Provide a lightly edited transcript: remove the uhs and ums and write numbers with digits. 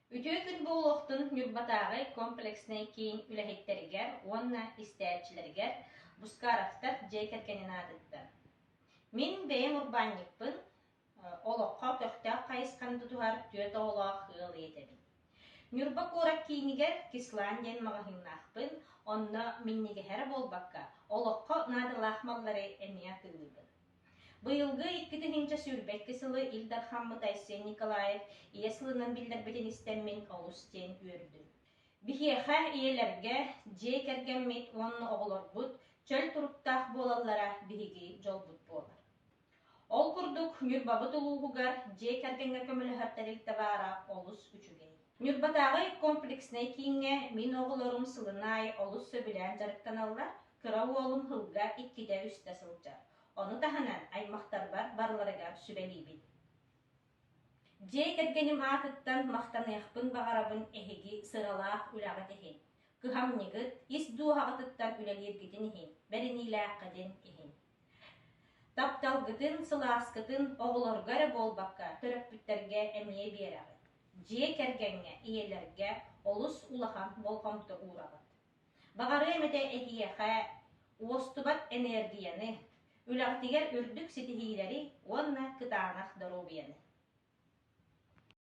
Үтүө күн буолуохтун Ньурбатааҕы комплекснай киин үлэһиттэригэр уонна истээччилэригэр Бускаровтар дьиэ кэргэнин аатыттан. Мин бэйэм урбаанньыкпын, олоххо көхтөөх хайысханы тутуһар түөрт оҕолоох ыал ийэтэбин. Ньурба куорат киинигэр Кислан диэн маҕаһыыннаахпын, онно минньигэһэ эрэ буолбакка, олоххо наадалаах маллары эмиэ атыылыыбын. Быйылгы 2022 сылы Ил Дархаммыт Айсен Николаев Ийэ сылынан биллэрбитин истэммин олус диэн үөрдүм. Биһиэхэ, ийэлэргэ, дьиэ кэргэммит уонна оҕолорбут чөл туруктаах буолаллара биһиги дьолбут буолар. Ол курдук, Ньурбабыт улууһугар дьиэ кэргэҥҥэ көмөлөһөр тэрилтэ баара олус үчүгэй. Ньурбатааҕы комплекснай кииҥҥэ мин оҕолорум сылын аайы олус сөбүлээн дьарыктаналлар, кыра уолум сылга иккитэ-үстэ сылдьар. Ону таһынан аймахтарбар барыларыгар сүбэлиибин. Дьиэ кэргэним аатыттан махтаныахпын баҕарабын эһиги сыралаах үлэҕит иһин, кыһамньыгыт, ис дууһаҕытыттан үлэлииргитин иһин, бэриниилээххитин иһин. Тапталгытын, сылааскытын оҕолорго эрэ буолбакка, төрөппүттэргэ эмиэ биэрэҕит. Дьиэ кэргэҥҥэ, ийэлэргэ олус улахан болҕомто уураҕыт. Баҕарыам этэ эһиэхэ уостубат энергияны, үлэҕитигэр үрдүк ситиһиилэри уонна кытаанах доруобуйаны.